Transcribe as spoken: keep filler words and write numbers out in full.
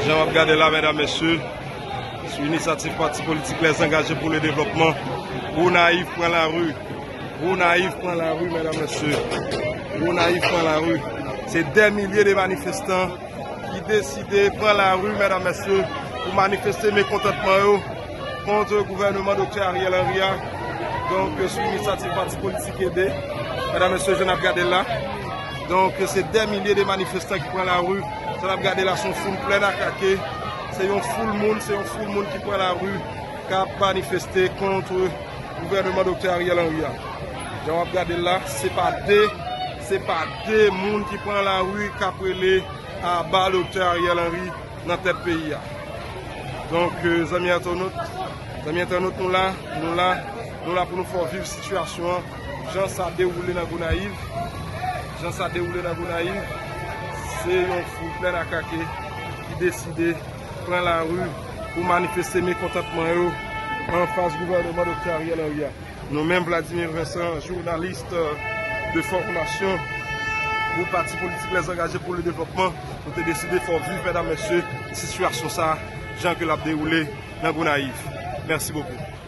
Jan w ap gade la, medam, mesye, sou inisyativ pati politik Les Engagés pour le Développement, Gonayiv pran lari. Gonayiv pran lari, medam, mesye. Gonayiv pran lari. Se dè milye de manifestan ki deside pran lari, medam, mesye, pou manifeste mekontantman yo kont gouvènman Doktè Ariel Henry a. Donk, sou inisyativ pati politik Ede, medam, mesye, jan n ap gade l la. Donk, se dè milye de manifestan ki pran lari. Sa n ap gade la, se yon foul plèn a kake. Se yon foul moun, se yon foul moun ki pran lari, k ap manifeste kont gouvènman Doktè Ariel Henry a. Jan w ap gade l la, se pa de, se pa de moun ki pran lari k ap rele aba Doktè Ariel Henry nan tèt peyi a. Donk, euh, zanmi entènot, zanmi entènot, nou la, nou la, nou la pou nou fè w viv sitiyasyon an, jan sa dewoule nan Gonayiv, jan sa dewoule nan Gonayiv, se yon foul plèn a kake ki deside pran lari pou manifeste mekontantman yo anfas gouvènman Doktè Ariel Henry a. Nou menm, Vladimir Vincent, jounalis de fòmasyon pou pati politik Les Engagés pour le Développement, nou te deside fè w viv, medam, mesye, sitiyasyon sa a, jan ke l ap dewoule nan Gonayiv. Mèsi bokou.